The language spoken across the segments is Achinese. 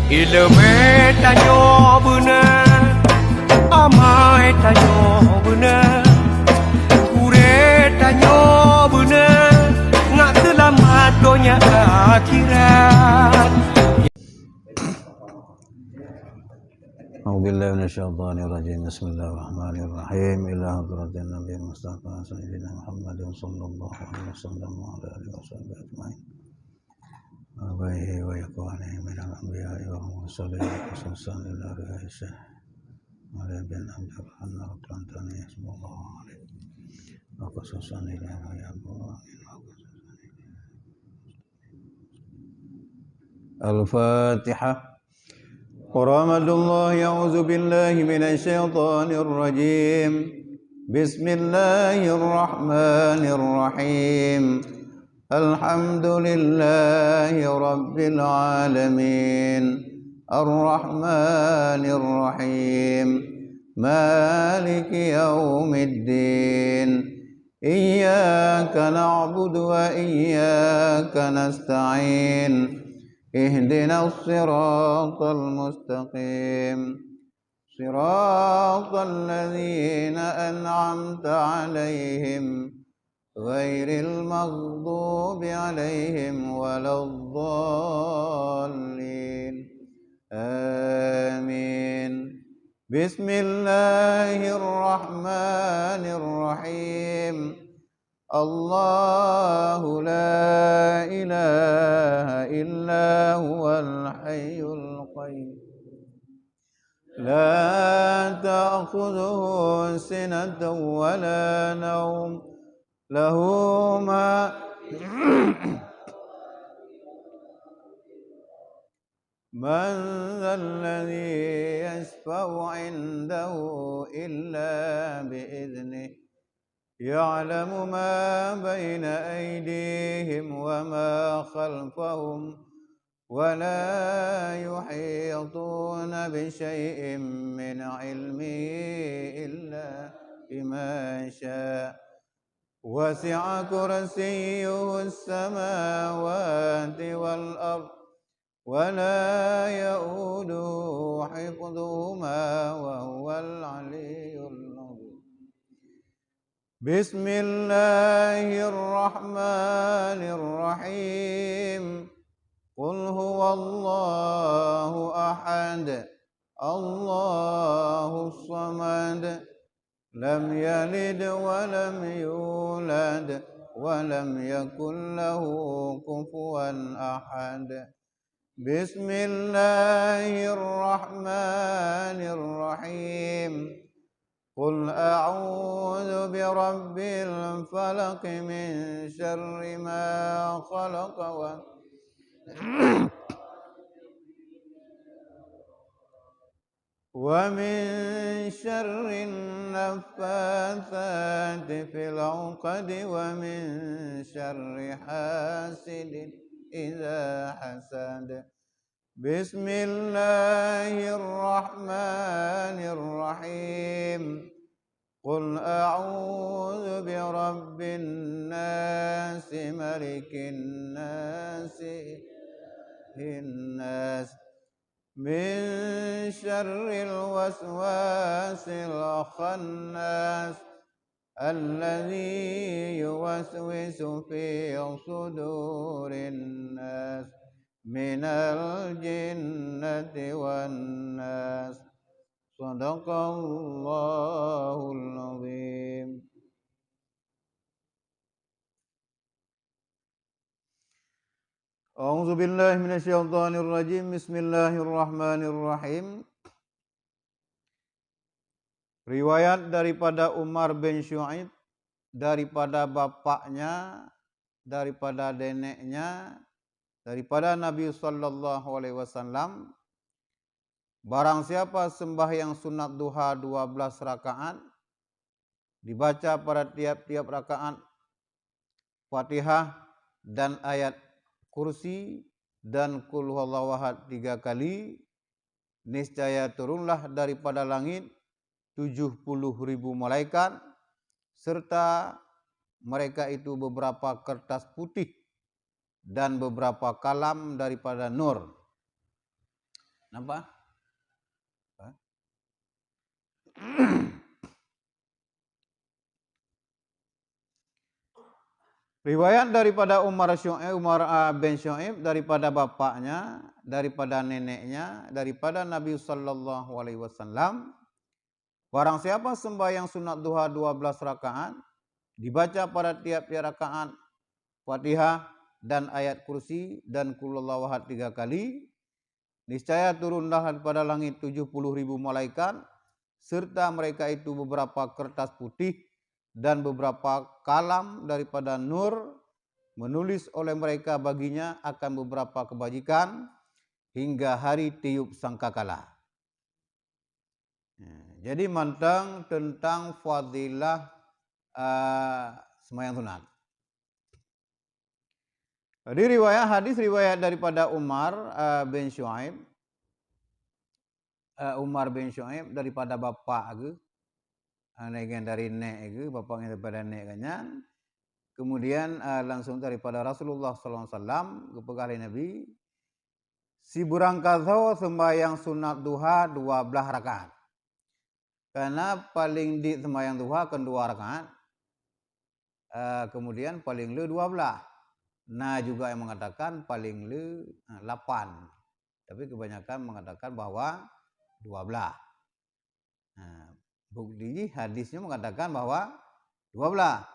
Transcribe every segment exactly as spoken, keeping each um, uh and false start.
Ileumèe tanyoe beuna, amai tanyoe beuna, gurèe tanyoe beuna, ngat seulamat donya akhirat. أعوذ بالله من الشيطان الرجيم. بسم الله الرحمن الرحيم. إلى حضرة النبي المصطفى سيدنا محمد صلى الله عليه وسلم وعلى آله وصحبه أجمعين. وآبائه وإخوانه من الأنبياء والمرسلين، خصوصا إلى روح الشيخ علي بن عبد الرحمن الطنطاني، صلى الله عليه، وخصوصا إلى روح أبو آمين، وخصوصا إلى الفاتحة. ورحمة الله، أعوذ بالله من الشيطان الرجيم. بسم الله الرحمن الرحيم. الحمد لله رب العالمين. الرحمن الرحيم. مالك يوم الدين. إياك نعبد وإياك نستعين. اهدنا الصراط المستقيم. صراط الذين أنعمت عليهم غير المغضوب عليهم ولا الضالين. آمين. بسم الله الرحمن الرحيم. الله لا إله إلا هو الحي القيوم. لا تأخذه سنة ولا نوم. له ما من ذا الذي يشفع عنده إلا بإذنه. يعلم ما بين أيديهم وما خلفهم، ولا يحيطون بشيء من علمه إلا بما شاء. وسع كرسيه السماوات والأرض، ولا يؤوده حفظهما، وهو العلي العظيم. بسم الله الرحمن الرحيم. قل هو الله أحد، الله الصمد، لم يلد ولم يولد، ولم يكن له كفوا أحد. بسم الله الرحمن الرحيم. قل أعوذ برب الفلق، من شر ما خلق، و ومن شر النفاثات في العقد، ومن شر حاسد إذا حسد. بسم الله الرحمن الرحيم. قل أعوذ برب الناس، ملك الناس، إله الناس، من شر الوسواس الخناس، الذي يوسوس في صدور الناس، من الجنة والناس. صدق الله العظيم. A'udzubillahi minasyaitonirrajim. Bismillahirrahmanirrahim. Riwayat daripada Umar bin Syu'aib, daripada bapaknya, daripada neneknya, daripada Nabi sallallahu alaihi wasallam, barang siapa sembahyang sunat duha dua belas rakaat, dibaca pada tiap-tiap rakaat Fatihah dan ayat Kursi dan Qul Huwallahu Ahad tiga kali, niscaya turunlah daripada langit tujuh puluh ribu malaikat, serta mereka itu beberapa kertas putih dan beberapa kalam daripada nur. Napa? Hah? Riwayat daripada Umar Syu'aib, Umar, ah, bin Syu'aib, daripada bapaknya, daripada neneknya, daripada Nabi sallallahu alaihi wasallam, barang siapa sembahyang sunat duha dua belas rakaat, dibaca pada tiap-tiap rakaat Fatihah dan ayat kursi dan Qul huwallahu ahad tiga kali, niscaya turunlah daripada langit tujuh puluh ribu malaikat, serta mereka itu beberapa kertas putih dan beberapa kalam daripada nur, menulis oleh mereka baginya akan beberapa kebajikan hingga hari tiup sangkakala. Ya, jadi mantong tentang fadilah, eh, sembahyang sunat. Jadi riwayat hadis riwayat daripada Umar, eh, bin Syuaib. Eh, Umar bin Syuaib daripada bapak geuh, eh, dengan dari nek geuh, bapak ngon daripada nek geuh nyan. Kemudian, eh, langsung daripada Rasulullah sallallahu alaihi wasallam, geupeugah lé Nabi, "Sibeurangkasoe sembahyang sunat duha dua belas rakaat." Karena paling dik sembahyang duha kan dua rakaat, eh, kemudian paling le dua belas. Na juga yang mengatakan paling le, eh, lapan. Tapi kebanyakan mengatakan bahwa dua belas. Nah, bukti jih hadisnya mengatakan bahwa dua belas.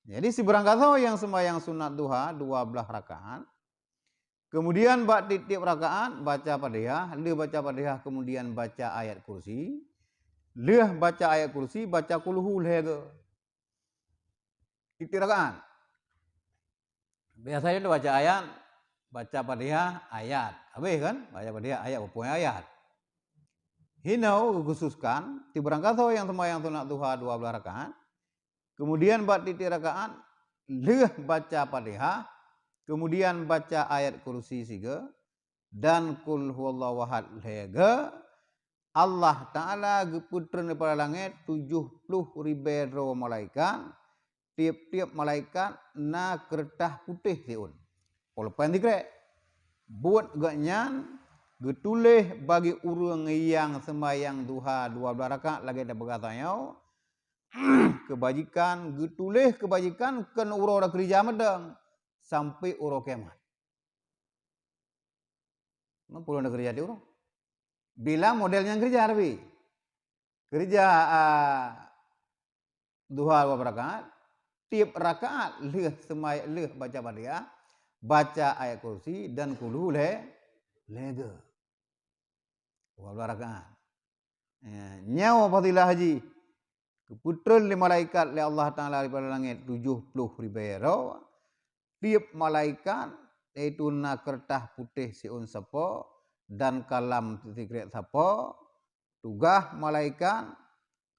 Jadi, sibeurangkasoe nyang sembahyang sunat duha dua belas rakaat, kemudian bak tiep-tiep rakaat baca Fatihah, lheueh baca Fatihah kemudian baca ayat kursi, lheueh baca ayat kursi baca kulhu lhée goe. Tiep-tiep rakaat. Biasanya tu baca ayat, baca Fatihah, ayat. Habis kan? Baca Fatihah, ayat, berapa ayat. Hino khususkan, sibeurangkasoe nyang sembahyang sunat duha dua belas rakaat, kemudian bak tiep-tiep rakaat, lheueh baca Fatihah, kemudian baca ayat kursi sigoe, dan Qul huwallahu ahad lhée goe, Allah Ta'ala geupeutreun daripada langét tujoh ploh ribée droe malaikat, tiep-tiep malaikat na keureutah putéh siôn. Polpen sikrek. Buet gobnyan geutuléh bagi ureuëng nyang sembahyang duha dua belas rakaat lagée tapeugah tanyoe, keubajikan, geutuléh keubajikan kon uroe takeurija mantong, sampai uroe kiamat. Meunyoe ureuëng takeurija tiep uroe. Bila model nyang keurija, tapi keurija, ah, duha dua rakaat, tiep rakaat lheueh semay-, lheueh baca Fatihah, baca ayat kursi dan kulhu lhée, lhée goe. Dua belas rakaat. Ya, nyoe fadilah jih. Geupeutreun lé malaikat lé Allah Ta'ala daripada langét tujoh ploh ribée droe. Tiep malaikat, yaitu na keureutah putéh siôn sapo dan kalam sikrek sapo. Tugaih malaikat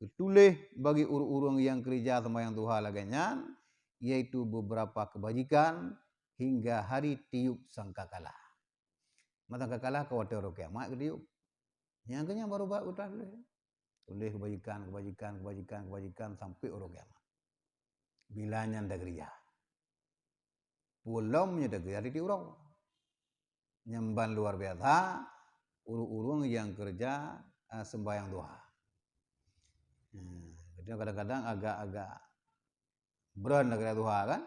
geutuléh bagi ureuëng-ureuëng nyang keurija sembahyang duha lagée nyan, yaitu beberapa keubajikan hingga hari tiup sangkakala. Masa kakala ka watée uroe kiamat geutiup. Nyang keunyan baru bak udah tuléh. Tuléh keubajikan, keubajikan, keubajikan, keubajikan sampai uroe kiamat. Bila nyan takeurija. Peue lom nyoe takeurija tiep uroe. Nyang ban luar biasa, ureuëng-ureuëng nyang keurija, eh, sembahyang duha. Hmm, kadang-kadang agak-agak beuron takeurija duha kan?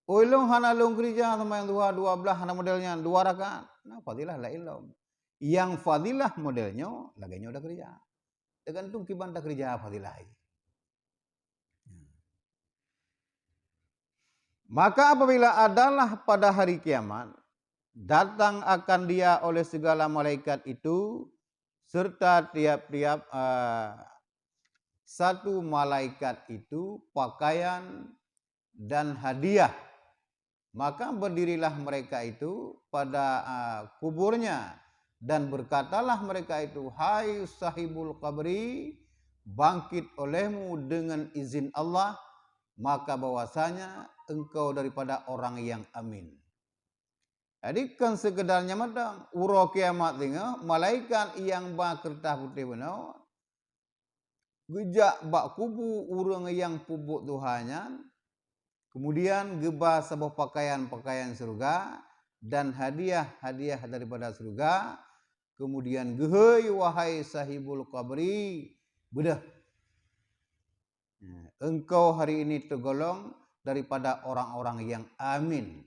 Oi lôn hana lôn keurija sembahyang duha dua belas hana model nyan, dua rakaat. Nah, fadilah laén lom. Nyang fadilah model nyoe, lagée nyoe takeurija. Teugantung kiban takeurija fadilah. Maka apabila adalah pada hari kiamat, datang akan dia oleh segala malaikat itu, serta tiap-tiap, eh, satu malaikat itu pakaian dan hadiah. Maka berdirilah mereka itu pada, ah, kuburnya, dan berkatalah mereka itu, "Hai sahibul qabri, bangkit olehmu dengan izin Allah, maka bahwasanya engkau daripada orang yang amin." Jadi, kon sekedar nyan mantong, uroe kiamat singoh, malaikat nyang ba keureutah putéh bunoe, geujak bak kubu ureuëng nyang peubuet duha nyan, kemudian geuba saboh pakaian-pakaian syeuruga, dan hadiah-hadiah daripada syurga, kemudian geuhôi, wahai sahibul qabri, beudôh. Engkau hari ini tergolong daripada orang-orang yang amin.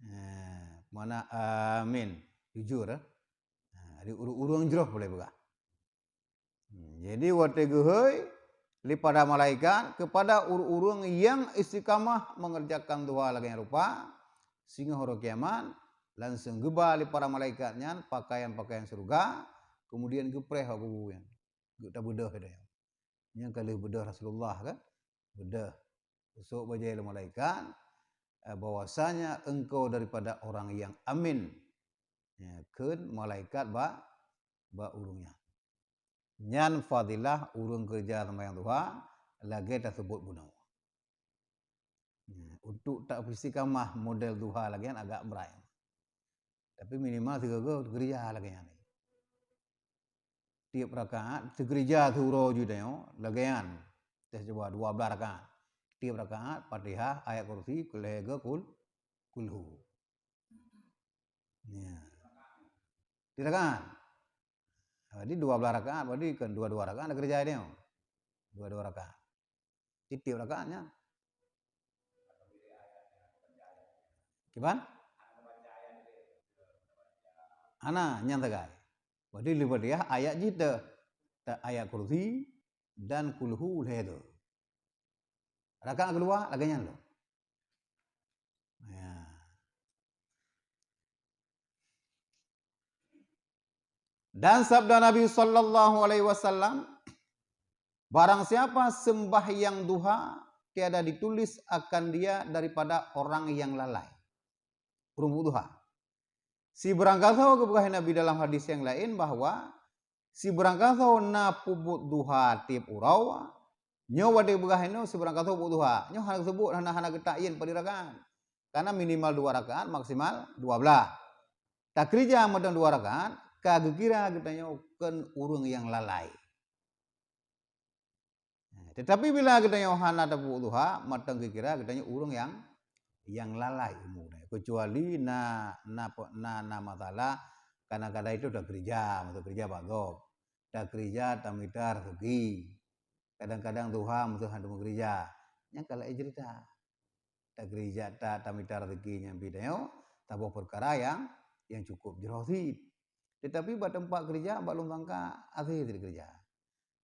Nah, mana amin? Jujur, eh? Nah, jadi ureuëng-ureuëng jroh boleh peugah. Hmm, jadi watée geuhôi lé pada malaikat kepada ureuëng-ureuëng yang istiqamah mengerjakan duha lagée nyan rupa, singoh uroe kiamat, langsung geuba lé para malaikat nyan pakaian-pakaian syurga, kemudian geupreh bak kubu nyan. Geuh tabeudôh ida nyoe. Nyang ka lheueh beudôh Rasulullah kan? Beudôh. Usôk bajée lé malaikat, eh, bahwasanya engkau daripada orang yang amin. Ya, kheun malaikat bak, bak ureuëng nyan. Nyan fadilah ureuëng keureuja seumayang duha lagée taseubut bunoe. Ya, untuk tak istiqamah model duha lagée nyan agak brat. Tapi minimal sigoe-goe teukeurija lagée nyan. Tieb rakaat teukeurija siuroe jih tanyoe lagée nyan. Teuh cuba dua belas rakaat. Tieb rakaat Fatihah, ayat kursi, lhée goe kul, kulhu. Ya. Tieb rakaat. Jadi dua belas rakaat, berarti kan dua-dua rakaat teukeurija tanyoe. Dua-dua rakaat. Tieb-tieb rakaat nyan. Kiban? Hana, nyan sagai. Berarti lheueh Fatihah ayat jih teuh, teuh ayat kursi dan kulhu lhée teuh. Rakaat keudua lagée nyan lom. Ya. Dan sabda Nabi sallallahu alaihi wasallam, "Barang siapa sembahyang duha, tiada ditulis akan dia daripada orang yang lalai." Ureuëng buet duha. Sibarang gasoe geupeugah Nabi dalam hadis nyang laén bahwa sibarang gasoe na peubuet duha tieb uroe, nyoe watée peugah inoe sibarang gasoe buet duha, nyoe hana geuseubut, hana, hana geutakyin padum rakaat. Karena minimal dua rakaat, maksimal dua belas. Takeurija mantong dua rakaat, ka geukira geutanyoe kon ureuëng nyang lalai. Tetapi bila geutanyoe hana tapeubuet duha, mantong geukira geutanyoe ureuëng nyang, nyang lalai umu geutanyoe. Kecuali na, na, na, na masalah, kadang-kadang itu takeurija, meukeurija bak gob. Takeurija tamita raseuki. Kadang-kadang duha meuteumé hana meukeurija. Nyan ka laén ceurita. Takeurija ta, tamita raseuki nyan pih tanyoe, saboh peukara nyang, nyang cukup jroh cit. Tetapi bak teumpat keurija, bak lôn sangka, asai cit keurija.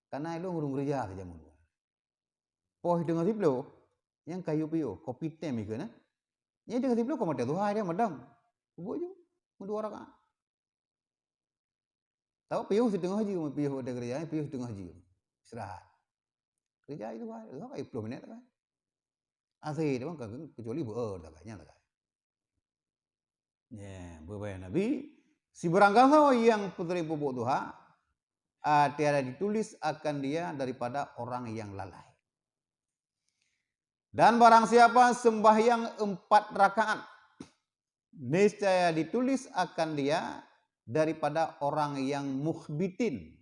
Karena ilôn ureuëng keurija sajameun. Poh teungoh siploh, nyang ka yue piôh, kopi tem ikeu na. Nyang teungoh siploh ka maté duha dia madam. Peubuet ju, meudua rakaat. Tahu piôh siteungoh jeuem, piôh watée keurija, piôh siteungoh jeuem. Istirahat. Keurija itu kan, itu kan sepuluh minit kan. Asai teuma ka kecuali beuer tak kan, nyan tak kan. Ya, beubaih Nabi, sibarang gasoe nyang peuseuring peubuet duha, ah, tiada ditulis akan dia daripada orang yang lalai. Dan barang siapa sembahyang empat rakaat, niscaya ditulis akan dia daripada orang yang mukhbitin.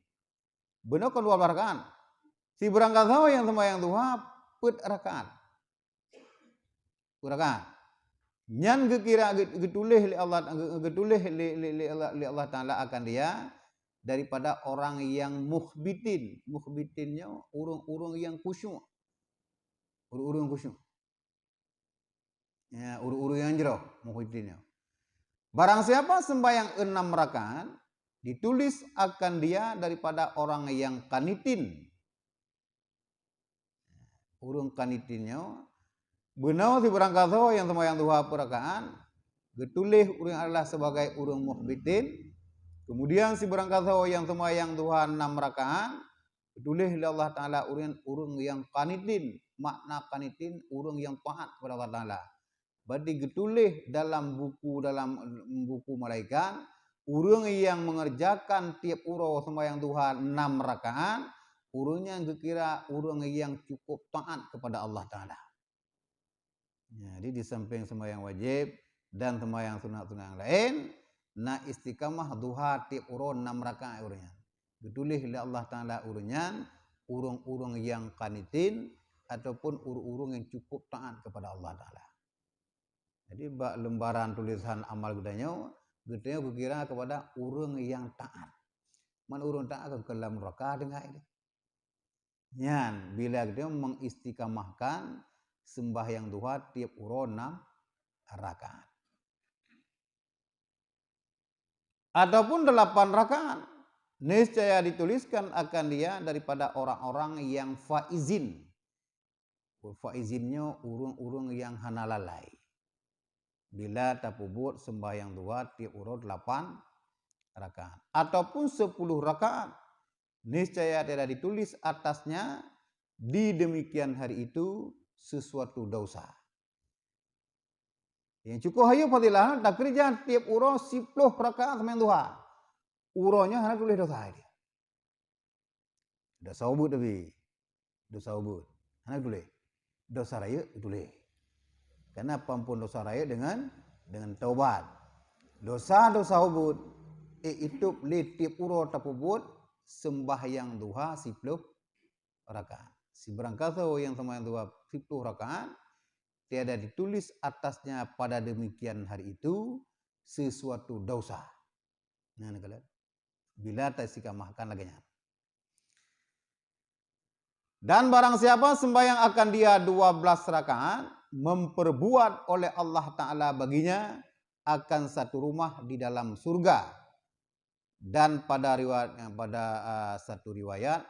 Bunoe kon dua belas rakaat. Sibarang gasoe nyang seumayang duha peuet rakaat. Peuet rakaat. Nyan geukira, geu-, geutuléh lé Allah, geu-, geutuléh lé, lé, lé Allah, lé Allah Taala akan dia daripada orang yang mukhbitin. Mukhbitin nyoe ureuëng-ureuëng nyang khusyuk. Ureuëng-ureuëng khusyuk. Ya, ureuëng-ureuëng nyang jroh, mukhbitin nyoe. Barang siapa sembahyang enam rakaat, ditulis akan dia daripada orang yang qanitin. Ureuëng qanitin nyoe, bunoe sibarang gasoe nyang sembahyang duha peuet rakaat, geutuléh ureuëng adalah sebagai ureuëng mukhbitin. Kemudian sibarang gasoe nyang sembahyang duha enam rakaat, geutuléh lé Allah Taala ureuëng, ureuëng nyang qanitin. Makna qanitin, ureuëng nyang taat kepada Allah Taala. Berarti geutuléh dalam buku, dalam buku malaikat, ureuëng nyang mengerjakan tieb uroe sembahyang duha enam rakaat, ureuëng nyan geukira ureuëng nyang cukup taat kepada Allah Taala. Jadi, di samping sembahyang wajib dan sembahyang sunat-sunat nyang laén, na istiqamah duha tieb uroe enam rakaat ureuëng nyan. Geutuléh lé Allah Taala ureuëng nyan ureuëng-ureuëng nyang qanitin ataupun ureuëng-ureuëng nyang cukup taat kepada Allah Taala. Jadi bak lembaran tulisan amal geutanyoe, geutanyoe geukira kepada ureuëng nyang taat. Man ureuëng taat kan keu lam neuraka tinggai. Nyan bila geutanyoe mengistiqamahkan sembahyang duha tiep uroe enam rakaat. Ataupun delapan rakaat. Niscaya dituliskan akan dia daripada orang-orang yang faizin. Faizin nyoe ureuëng-ureuëng nyang hana lalai. Bila tapeubuet sembahyang duha tiep uroe delapan rakaat. Ataupun sepuluh rakaat. Niscaya tiada ditulis atasnya di demikian hari itu sesuatu dosa. Nyang cukup hayeue fadilah, takeurija tiep uroe siploh rakaat seumayang duha. Uroe nyoe hana tuléh dosa dia. Dosa ubeut tapi. Dosa ubeut. Hana tuléh. Dosa rayeuk tuléh. Karena peuampon dosa rayeuk dengan, dengan taubat. Dosa-dosa ubeut, eh, itôb lé tiep uroe tapeubuet sembahyang duha siploh rakaat. Sibarang kasoe nyang seumayang duha siploh rakaat, tiada ditulis atasnya pada demikian hari itu sesuatu dosa. Nah, ni kalau bila taistiqamahkan lagée nyan. Dan barang siapa sembahyang akan dia dua belas rakaat, memperbuat oleh Allah Ta'ala baginya akan satu rumah di dalam surga. Dan pada riwayat, pada, ah, satu riwayat,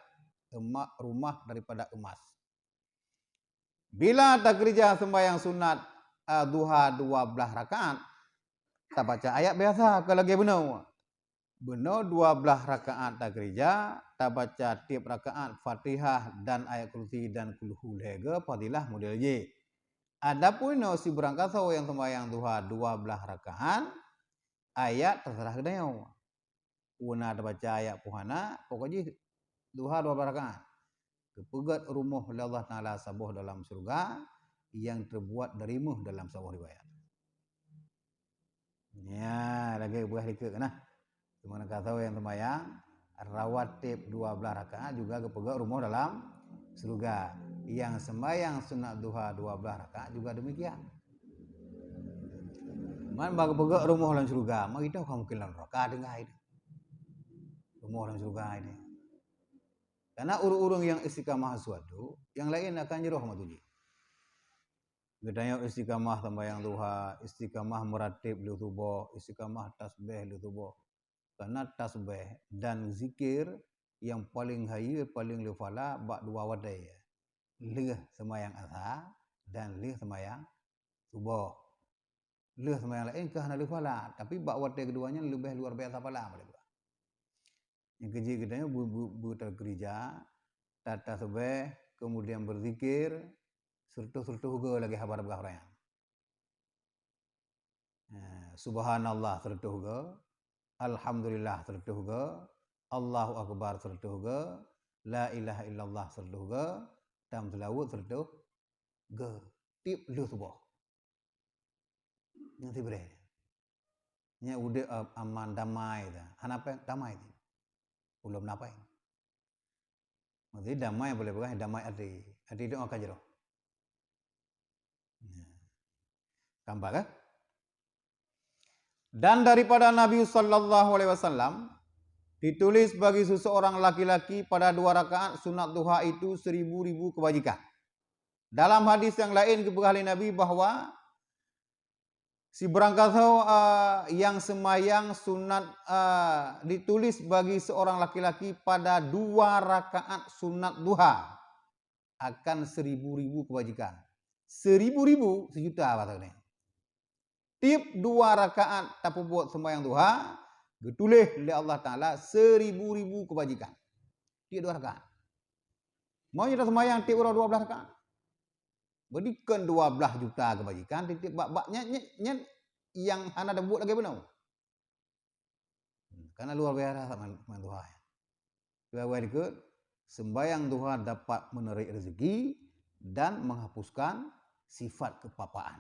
ema-, rumah daripada emas. Bila takeurija sembahyang sunat, ah, duha dua belas rakaat, tabaca ayat biasa keu lagée bunoe. Bunoe dua belas rakaat takeurija, tabaca tiep rakaat Fatihah dan ayat kursi dan kulhu lhée goe, fadilah model jih. Adapun inoe sibarang kasoe nyang sembahyang duha dua belas rakaat, ayat terserah geutanyoe. Peue na tabaca ayat peue hana, pokok jih duha dua belas rakaat. Geupeugét rumoh lé Allah Ta'ala saboh dalam syurga nyang terbuat dari méuh dalam saboh riwayat. Nya, lagée peugah dikeue nah. Teuma kasoe nyang seumayang rawatib dua belas rakaat juga geupeugét rumoh dalam syurga. Nyang seumayang sunat duha dua belas rakaat juga demikian. Man bak geupeugét rumoh lam syurga, ma geutanyoe ka mungken lam neuraka tinggai. Rumoh lam syurga ini. Karena ureuëng-ureuëng nyang istiqamah sesuatu, nyang laén akan jiroh meutuji. Geutanyoe istiqamah sembahyang duha, istiqamah meuratib lheueh suboh, istiqamah tasbih lheueh suboh. Karena tasbih dan zikir nyang paleng hayeue, paleng leupala bak dua watée, lheueh seumayang asar dan lheueh seumayang suboh. Lheueh seumayang laén ka hana leupala, tapi bak watée keudua nyan leubeh luar biasa pala. Nyang keujeuet geutanyoe bu-, bu-, beutakeurija, tatasbih, kemudian beuzikir, seureutôh-seureutôh goe lagée haba teupeugah ureuëng nyan. Nah, subhanallah seureutôh goe, alhamdulillah seureutôh goe, Allahu akbar seureutôh goe, la ilaha illallah seureutôh goe, tam seulaweuet seureutôh goe. Tieb lheueh suboh. Nyang sibreh. Nyan udeb a-, aman damai dah. Hana péng damai tu. Ulôn na péng. Maksudnya damai boleh peugah damai até. Até doa ka jroh. Nah. Gampang kan? Dan daripada Nabi sallallahu alaihi wasallam ditulis bagi seseorang laki-laki pada dua rakaat sunat duha itu seribu-ribu kebajikan. Dalam hadis yang lain geupeugah lé Nabi bahwa sibarang kasoe, a, nyang seumayang sunat, a, ditulis bagi seorang laki-laki pada dua rakaat sunat duha akan seribu-ribu kebajikan. Seribu-ribu, sejuta bahasa keunoe. Tieb dua rakaat tapeubuet seumayang duha, geutuléh lé Allah Taala seribu-ribu kebajikan. Tieb dua rakaat. Meunyoe taseumayang tieb uroe dua belas rakaat. Berarti kon dua belas juta kebajikan tieb-tieb bak, bak nyan, nyan, nyan nyang hana tabuet lagée bunoe. Karena luar biasa seumayang duha. Dua-dua dikeue, sembahyang duha dapat menarik rezeki dan menghapuskan sifat kepapaan.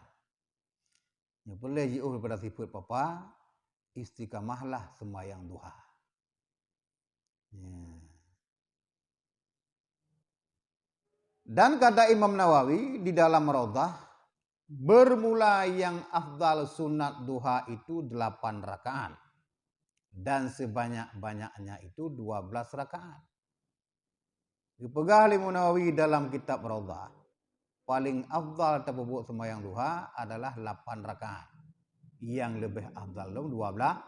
Nyang peureulée jiôh daripada sifat papa, istiqamahlah sembahyang duha. Ya. Dan kata Imam Nawawi di dalam Raudhah, Bermula yang afdal sunat duha itu delapan rakaat, dan sebanyak-banyaknya itu dua belas rakaat. Geupeugah lé Imam Nawawi dalam kitab Raudhah, paling afdal tapeubuet seumayang duha adalah lapan rakaat. Nyang leubeh afdal lom dua belas.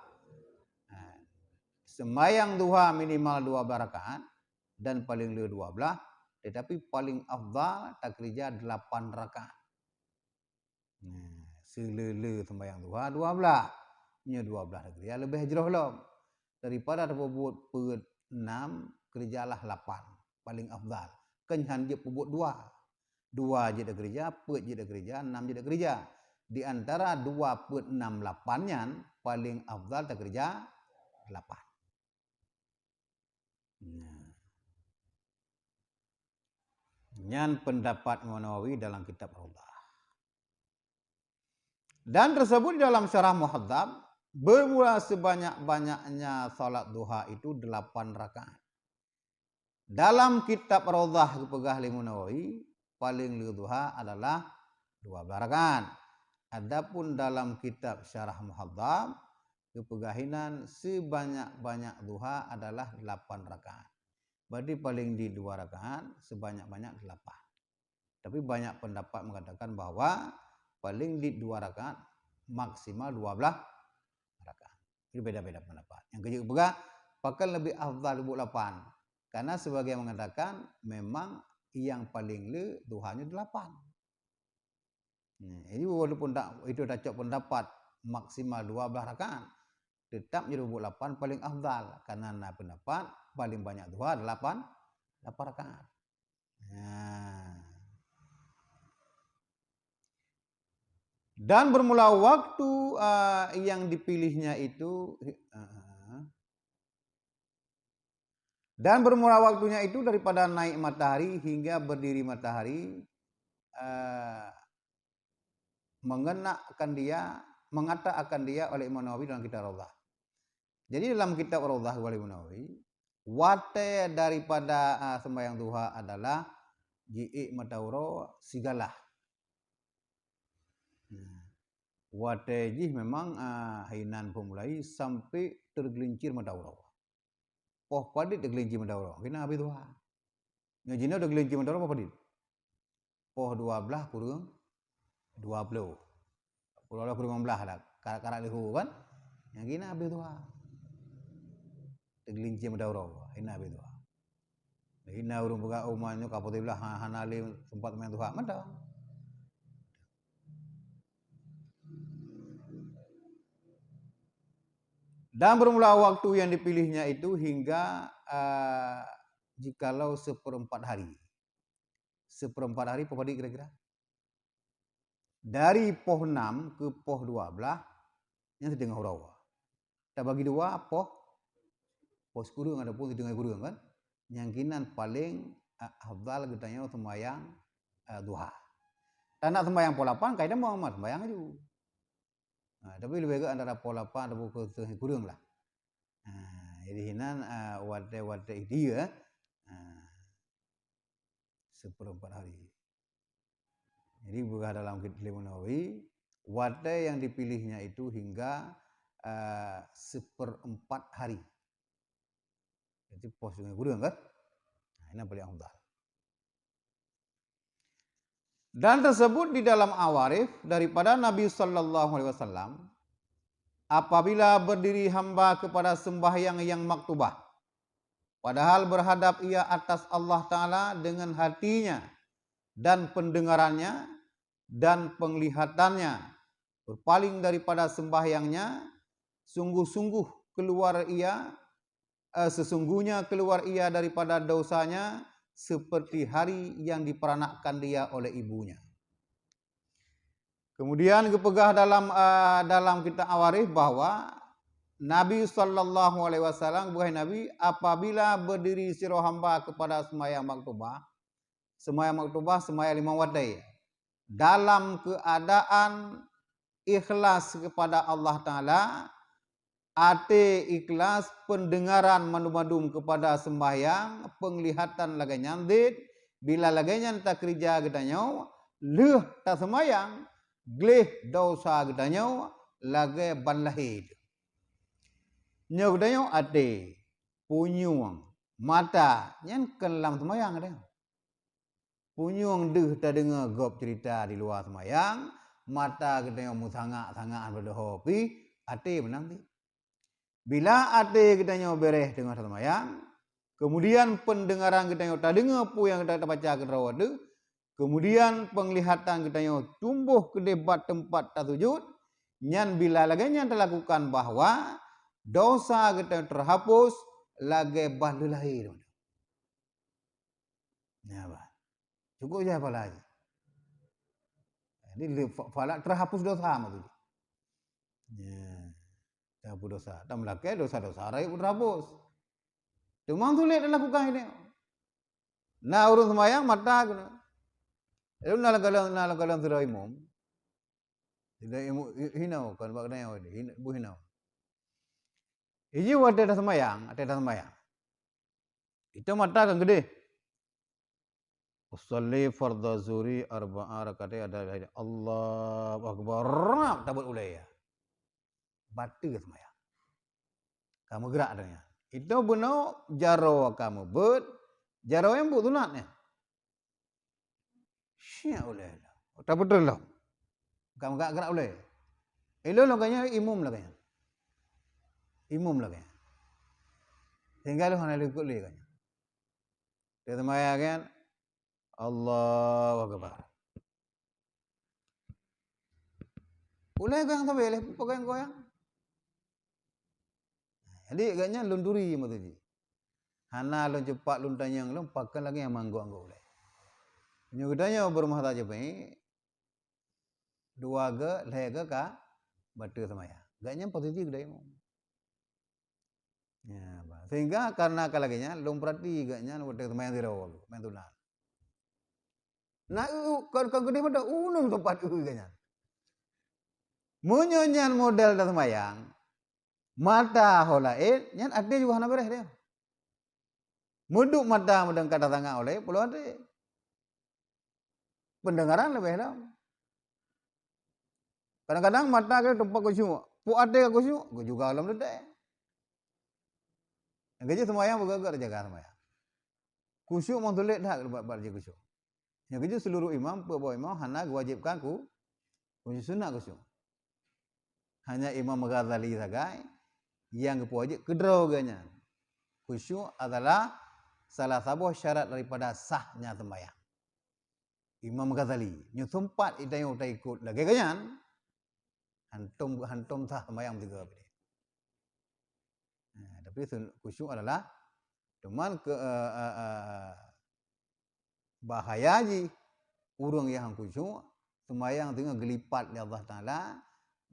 Ha. Seumayang duha minimal dua belas rakaat dan paling le dua belas, tetapi paling afdal takeurija lapan rakaat. Nah, seuleu-leu seumayang duha dua belas. Nyoe dua belas keurija leubeh jroh lom. Daripada tapeubuet peuet nam, keurijalah lapan. Paling afdal. Kon han jeuet peubuet dua. Dua jeuet takeurija, peuet jeuet takeurija, nam jeuet takeurija. Di antara dua, peuet, nam, lapan nyan, paling afdal takeurija lapan. Nah. Nyan pendapat Imam Nawawi dalam kitab Raudhah. Dan tersebut di dalam Syarah Muhadzab, bermula sebanyak-banyaknya salat duha itu delapan rakaat. Dalam kitab Raudhah geupeugah lé Imam Nawawi, paling le duha adalah dua belas rakaat. Adapun dalam kitab Syarah Muhadzab, geupeugah inan sebanyak-banyak duha adalah delapan rakaat. Berarti paling di dua rakaat, sebanyak-banyak delapan. Tapi banyak pendapat mengatakan bahwa paling di dua rakaat, maksimal dua belas rakaat. Jadi beda-beda pendapat. Nyang keujeuet peugah, pakon lebih afdal buet lapan. Karena sebagian mengatakan memang yang paling le duha nyoe delapan. Nah, jadi walaupun tak, itu tacok pendapat maksimal dua belas rakaat, tetap jadi buet lapan paling afdal. Karena na pendapat paling banyak duha delapan, lapan rakaat. Nah. Dan bermula waktu, eh, yang dipilihnya itu, eh, dan bermula waktunya itu daripada naik matahari hingga berdiri matahari, eh, mengenakan dia, mengata akan dia oleh Imam Nawawi dalam kitab Raudhah. Jadi dalam kitab Raudhah wali Imam Nawawi, watée daripada, ah, sembahyang duha adalah jiék mata uroe sigalah. Nah, watée jih memang, ah, hinan peumulai sampai tergelincir mata uroe. Poh padit tergelincir mata uroe, kena habéh duha. Nyoe jinoe tergelincir mata uroe poh padit. Poh dua belas kureueng dua puluh. Dua belas kureueng lima belas lah. Karat-karat leuho kan? Nyang kina habéh duha. Teugelincir meudaura, hina habéh duha. Hina ureueng peugah, "Oh, ma nyoe ka poh tujoh belas, ha-, hana lé sempat meunan duha." Mantong. Dan bermula waktu yang dipilihnya itu hingga, eh, jikalau seperempat hari. Seperempat hari poh padit kira-kira? Dari poh enam ke poh dua belas, nyan siteungoh uroe. Tabagi dua, poh, poh sikureueng ataupun siteungoh kureueng kan? Nyang kinan paleng, eh, afdal geutanyoe seumayang, eh, duha. Tanak seumayang poh lapan, kai tamong, seumayang aju. Ha, tapi leubeh gét antara poh lapan ataupun ke siteungoh kureueng lah. Ha, jadi hinan, eh, watée-watée itu ya. Ha. Seperempat hari. Jadi, beurah dalam kitab Imam Nawawi, watée yang dipilihnya itu hingga, eh, seperempat hari. Jadi, poh siteungoh kureueng kan? Nah, ini paling afdal. Dan tersebut di dalam Awarif daripada Nabi sallallahu alaihi wasallam, apabila berdiri hamba kepada sembahyang yang maktubah, padahal berhadap ia atas Allah Ta'ala dengan hatinya dan pendengarannya dan penglihatannya, berpaling daripada sembahyangnya, sungguh-sungguh keluar ia, eh, sesungguhnya keluar ia daripada dosanya seperti hari yang diperanakkan dia oleh ibunya. Kemudian geupeugah dalam, eh, dalam kitab Awarif bahwa Nabi sallallahu alaihi wasallam, buhai Nabi, apabila berdiri sidroe hamba kepada seumayang maktubah, seumayang maktubah, seumayang limong watée, dalam keadaan ikhlas kepada Allah Ta'ala, até ikhlas, pendengaran mandum-mandum kepada sembahyang, penglihatan lagée nyan cit, bila lagée nyan takeurija geutanyoe, lheueh gleh desya geutanyoe lagée ban lahé. Nyoe geutanyoe até, punyueng, mata, nyan kon lam seumayang geutanyoe. Punyueng deuh tadeungoe gob ceurita di luwa seumayang, mata geutanyoe meusangak-sangak hana padub ho pih, até meunan pih. Bila até geutanyoe beureh teungoh taseumayang, keumudian peundeungaran geutanyoe tadeungoe peue nyang geutanyoe tabaca keudroe deuh, keumudian peunglihatan geutanyoe tumboh keudeh bak teumpat tasujut, nyan bila lagée nyan talakukan bahwa desya geutanyoe teuhapus lagée bah lheueh lahé. Nya bah. Cukup jih pahala jih. Jadi, le-, fa-, pahala teuhapus desya maksud jih. Nya. Teuhapus desya. Tam lakée desya-desya rayeuk teuhapus. Teuma sulet dilakukan ini. Na ureuëng seumayang mata keunoe. Lalu na lam gohlom, na lam gohlom sidroe imum. Sidroe imum hi-, hinoe kon bak geutanyoe ini, hin-, bu hinoe. Iji watée taseumayang, watée taseumayang. Itu mata kan geudeh. Usalli fardhu zuhri arba'a rak'atain ada, ada, Allahu Akbar. Rap, tabeuet ulée ya. Bateue seumayang. Ka meugerak donya. Itu bunoe jaroe ka meubeuet, jaroe nyang buet sunat nyan. Syiek ulée. Tapeutron lom. Ka meugerak-gerak ulée. Ilôn lagée nyan, imum lagée nyan. Imum lagée nyan. Sehingga lôn hana lôn ikot lé geuh nyan. Teuseumayang kan, Allahu Akbar. Ulée goyang sabe lé, peue goyang-goyang. Jadi, geuh nyan lôn turi maksud jih. Hana lôn cepat lôn tanyong lôn, pakon lagée nyang manggok-anggok ulée. Meunyoe geutanyoe beurumoh sabe, dua geuh, lhée geuh ka bateue seumayang. Geuh nyan posisi geutanyoe. Ya, bah. Sehingga karena ka lagée nyan, lôn peurati geuh nyan watée seumayang sidroe, seumayang sunat. Na eu, kon, kon keudeh mata, ulôn teumpat eu geuh nyan. Meunyoe nyan model taseumayang, mata ho laén, nyan até juga hana beureh deh. Meuduek mata meudengka tasangak ho laén, pulo até. Peundeungaran leubeh lom. Kadang-kadang mata kita teumpat khusyuk, pue até ka khusyuk, juga lom teuntée. Nyang keujeuet seumayang beugét-gét jaga seumayang. Khusyuk memang sulet that bak, bak jih khusyuk. Nyang keujeuet seuluruh imam, peuet boh imam hana geuwajibkan khu-, khusyuk sunat khusyuk. Hanya Imam Ghazali sagai nyang geupeuwajéb keudroe geuh nyan. Khusyuk adalah salah saboh syarat daripada sahnya sembahyang. Imam Ghazali, nyoe seumpat geutanyoe taikot lagée geuh nyan, hantom, hantom sah sembahyang meusigoe pih. Nah, tapi sun-, khusyuk adalah, cuman ke, eh, eh, eh, bahaya jih ureuëng nyang khusyuk, sembahyang teungoh geulipat lé Allah Taala,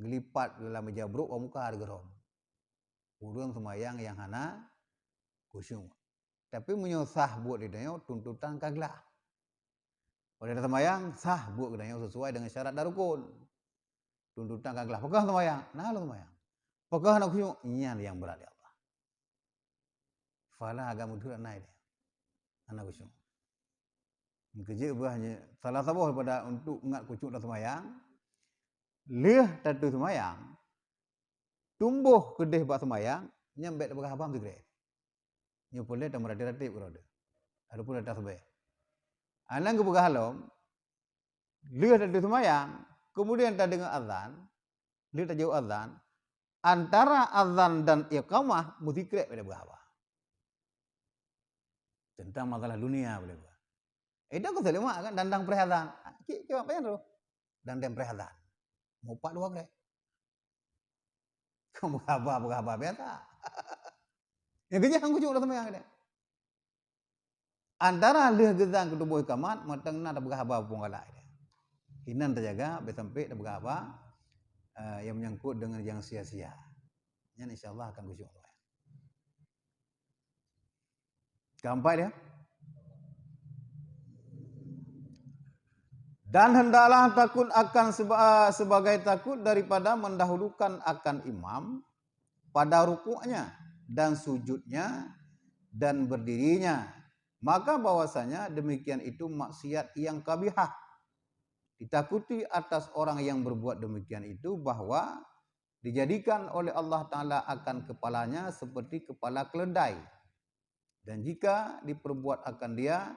geulipat dalam meja brok bak muka geuh rom. Ureuëng sembahyang nyang hana khusyuk. Tapi meunyoe sah buet geutanyoe, tuntutan ka glah. Watée taseumayang, sah buet geutanyoe sesuai dengan syarat dan rukun. Tuntutan ka glah, pakon seumayang, na lôn seumayang. Pakon hana khusyuk, nyan nyang brat lé Allah. Fala agam udhur nai dia. Hana khusyuk. Keujeuet bah nyoe, salah saboh daripada untuk ngat khusyuk dalam seumayang, lheueh tateuseumayang, tumboh keudeh bak seumayang, nyan bék tapeugah haba sigrek. Nyoe peureulée tameuratéb-ratéb keudroe. Ataupun tasbih. Anang geupeugah lom, lheueh tateuseumayang, kemudian tadeungoe azan, lheueh tajaweueb azan, antara azan dan iqamah meusikrek pada beuhaba. Tentang masalah dunia boleh buat. Eh, dah kata lima kan, dandang preh azan. Cik, cik, apa yang tu? Dandang preh azan. Mupat dua kali. Kau berhaba, berhaba biasa. Yang kerja kan kucuk dah semayang dia. Antara lheueh geuzan keu tuboh iqamat, mantong na tapeugah haba peue galak. Inan tajaga, bék sampai tapeugah haba, eh, yang menyangkut dengan yang sia-sia. Nyan insya Allah akan khusyuk. Keempat dia. Dan hendaklah takut akan seba-, sebagai takut daripada mendahulukan akan imam pada rukuknya dan sujudnya dan berdirinya, maka bahwasanya demikian itu maksiat yang kabihah. Ditakuti atas orang yang berbuat demikian itu bahwa dijadikan oleh Allah Taala akan kepalanya seperti kepala keledai. Dan jika diperbuat akan dia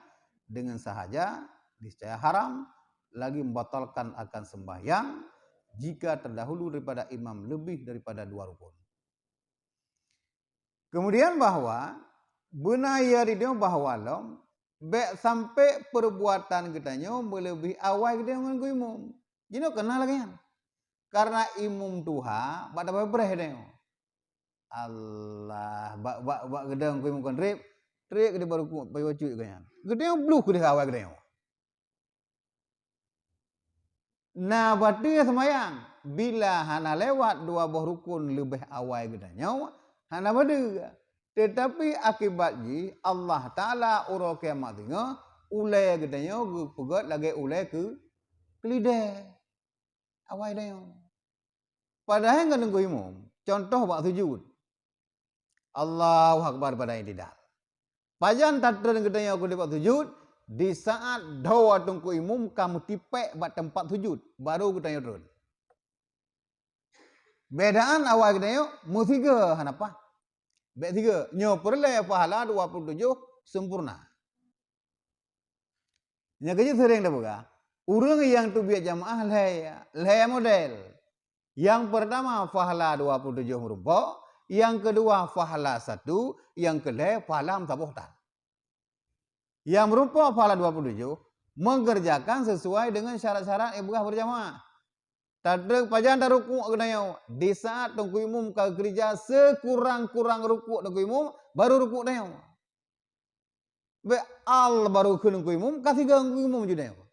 dengan sahaja, niscaya haram, lagi membatalkan akan sembahyang jika terdahulu daripada imam lebih daripada dua rukun. Kemudian bahwa beuna ya di bahwa lom, bèk sampai perbuatan geutanyoe meuleubeh awai geutanyoe ngon imum. Jinoe keunal lagèe nyan. Karena imum tuha bak tabah breh tanyoe. Allah, bak, bak, bak geudong kui mukon trép, trép geudeh baru ku payu bacut keu nyan. Geudeh bluh geudeh awai geudeh. Na batée seumayang, bila hana lewat dua boh rukon leubeh awai geutanyoe, hana batée. Teutapi akibat jih Allah Taala uroe kiamat singoh ulée geutanyoe geupeugét lagée ulée keu keulidée. Awai tanyoe. Padahai ngon teungku imum, contoh bak sujud. Allahu Akbar pada i'tidal. Pajan tatreun geutanyoe keudeh bak sujud, di saat dhoe teungku imum ka meutipék bak teumpat sujud, baru geutanyoe treun. Bedaan awai geutanyoe meusigoe hana paih. Bék sigoe, nyoe peureulée pahala dua puluh tujoh sempurna. Nyang keujeuet seuréng tapeugah, ureuëng nyang teubiet jamaah lhée, lhée model. Nyang peurtama pahala dua puluh tujoh meurumpok, nyang keudua pahala satu, nyang keulhée pahala meusaboh tan. Nyang meurumpok pahala dua puluh tujoh, mengerjakan sesuai dengan syarat-syarat ibadah berjamaah. Tatreuk pajan tarukuk geutanyoe, di saat teungku imum ka keurija sekurang-kurang rukuk teungku imum, baru rukuk tanyoe. Bék al baru kheun teungku imum, ka sigoe teungku imum ju tanyoe.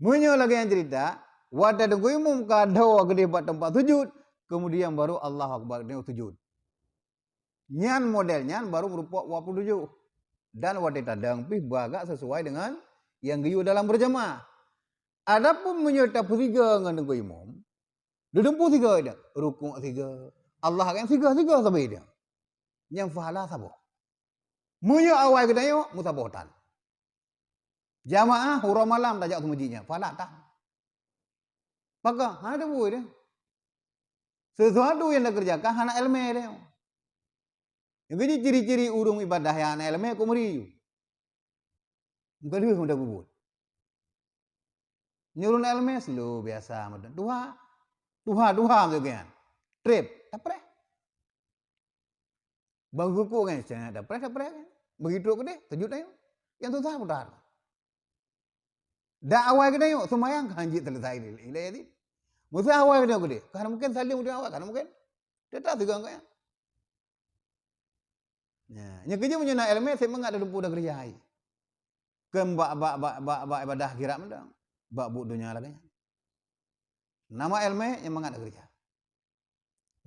Meunyoe lagée nyan ceurita, watée teungku imum ka dhoe keudeh bak teumpat sujud, keumudian baru Allahu Akbar geutanyoe sujud. Nyan model nyan baru meurumpok dua puluh tujoh. Dan watée tadong pih beuragak sesuai dengan nyang geuyue dalam berjamaah. Adapun meunyoe tapeusigoe ngon teungku imum, dudumpu sigoe ideh, rukuk sigoe, Allah nyang sigoe-sigoe sabe ideh. Nyang pahala saboh. Meunyoe awai geutanyoe meusaboh tan. Jamaah uroe malam tajak seumeujid nyan, pahala tan. Pakon? Hana teubui deh. Sesuatu nyang takeureujakan hana iéleumé deh. Nyang keujeuet ciri-ciri ureuëng ibadah nyang hana iéleumé kok meuri. Meukeulheueh meuda bubut. Nyoe ureuëng iéleumé slow biasa meuda. Tuha, tuha, tuha meuda geuh nyan. Trép, tapreh. Bang rukuk kan, saya dah preh, dah preh kan. Begitu keudeh, sujud ayo. Nyang susah putar. Dak awai geutanyoe, seumayang kan jeuet selesai ilée tadi. Meusa awai geutanyoe keudeh. Kan mungkin salim geutanyoe awai, kan mungkin. Tetap tegang kan. Ya, nyang keujeuet meunyoe na iéleumé, sép mangat dah lumpu dah keureuja hai. Keu bak, bak, bak, bak, bak ibadah akhirat mantong. Bak buet donya lagée nyan. Nama iéleumé nyang mangat dah keureuja.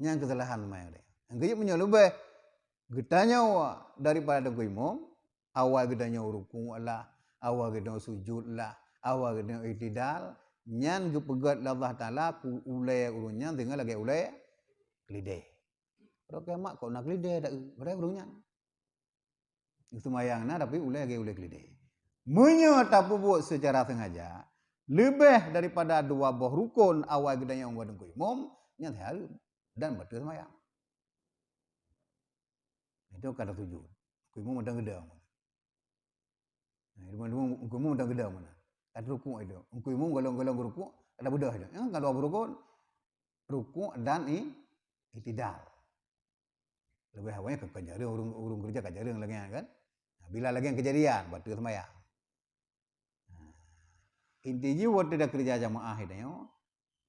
Nyang keusalahan teuma nyang keujeuet meunyoe leubeh geutanyoe daripada teungku imum, awai geutanyoe rukuk lah, awai geutanyoe sujud lah, awai geutanyoe i'tidal, nyan geupeugét lé Allah Taala keu ulée ureuëng nyan singoh lagée ulée keulidée. Uroe kiamat kok na keulidée dak, padahai ureuëng nyan. Seumayang na, tapi ulée lagée ulée keulidée. Meunyoe tapeubuet seucara sengaja, leubeh daripada dua boh rukon awai geutanyoe ngon teungku imum, nyan hareuem dan bateue seumayang. Itu ka tasujud. Teungku imum mantong geudong. Nah, teungku imum mantong geudong meunan. Ka tarukuk itu. Teungku imum golong-golong geurukuk, ka tabeudôh itu. Nyan ka dua boh rukon. Rukuk dan i-, i'tidal. Leubeh awai nyan ka, ka jareueng ureuëng, ureuëng keureuja ka jareueng lagée nyan kan. Nah, bila lagée nyan keujadian, bateue seumayang. Nah, inti jih watée takeureuja jamaah geutanyoe,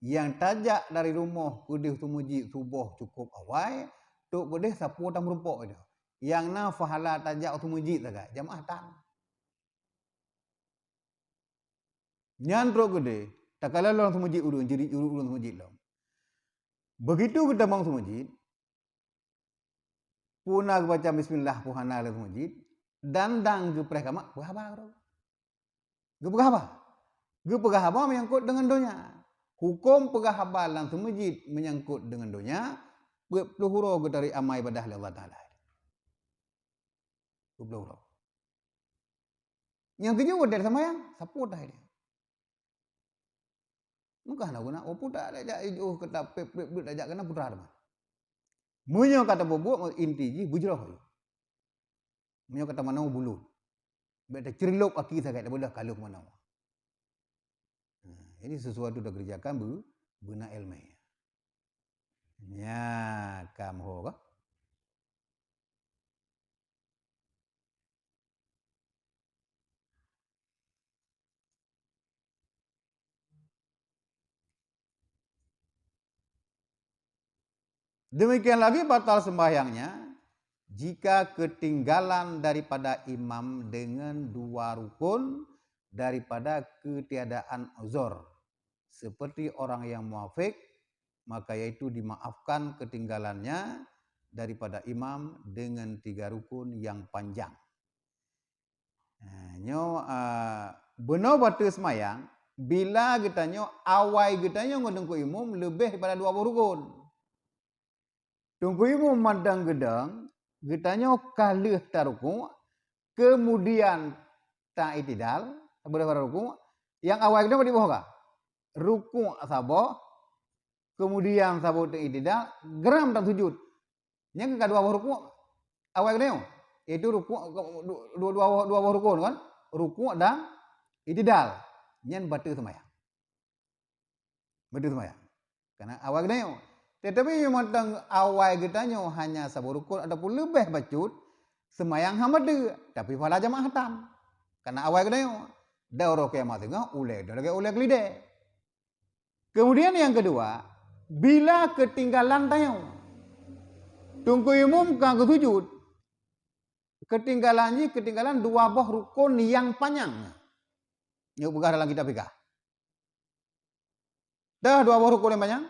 nyang tajak dari rumoh keudeh seumeujid suboh cukôp awai, trok keudeh sapeue tameurumpok itu. Nyang na pahala tajak seumeujid sagai, jamaah tan. Nyan trok keudeh, takalon lom seumeujid ureuëng, jerit ureuëng seumeujid lom. Begitu geutamong seumeujid, peue na geubaca bismillah, peue hana lam seumeujid, dan dang geupreh kamak, peugah haba keudroe. Geupeugah haba. Geupeugah haba meunyangkot deungon donya. Huköm peugah haba lam seumeujid meunyangkot deungon donya, peuet ploh uroe geutarek amal ibadah lé Allah Taala. Peuet ploh uroe. Nyang keujeuet watée seumayang, sapeue tahi dia. Meuka hana guna, oh, putra dak jak, oh, kata pep, pep, pep, dak jak keunan putra teuma. Meunyoe ka tapeubuet, inti jih beujroh. Meunyoe ka tamanoe bulut, bèk taceurilop aki sagai, tabeudah ka lheueh manoe. Nah, ini sesuatu takeureujakan beu-, beuna iéleumé. Nya ka meuho kah? Demikian lagi batal sembahyangnya jika ketinggalan daripada imam dengan dua rukun daripada ketiadaan uzur, seperti orang yang muafik, maka yaitu dimaafkan ketinggalannya daripada imam dengan tiga rukun yang panjang. Ha, nyoe, a, bunoe bateue seumayang, bila geutanyoe awai geutanyoe ngon teungku imum leubeh daripada dua boh rukun. Teungku imum mantong geudong, geutanyoe ka lheueh tarukuk, kemudian ta-i'tidal, saboh daripada rukuk, nyang awai geutanyoe padum boh ka? Rukuk saboh, kemudian saboh ta-i'tidal, geram dan sujud. Nyan ka dua boh rukuk awai geutanyoe, yaitu rukuk, dua, dua, dua boh rukun kan? Rukuk dan i'tidal. Nyan bateue seumayang. Bateue seumayang. Karena awai geutanyoe. Tetapi meunyoe mantong awai geutanyoe hanya saboh rukun ataupun leubeh bacut, seumayang hana bateue, tapi pahala jamaah tam. Karena awai geutanyoe. Dan uroe kiamat teungoh ulèe geutanyoe lagèe ulèe keulidèe. Kemudian yang kedua, bila ketinggalan tanyoe. Teungku imum ka geusujud, ketinggalan jih, ketinggalan dua boh rukun nyang panyang. Nyoe peugah dalam kitab fikah. Dah dua boh rukun nyang panyang?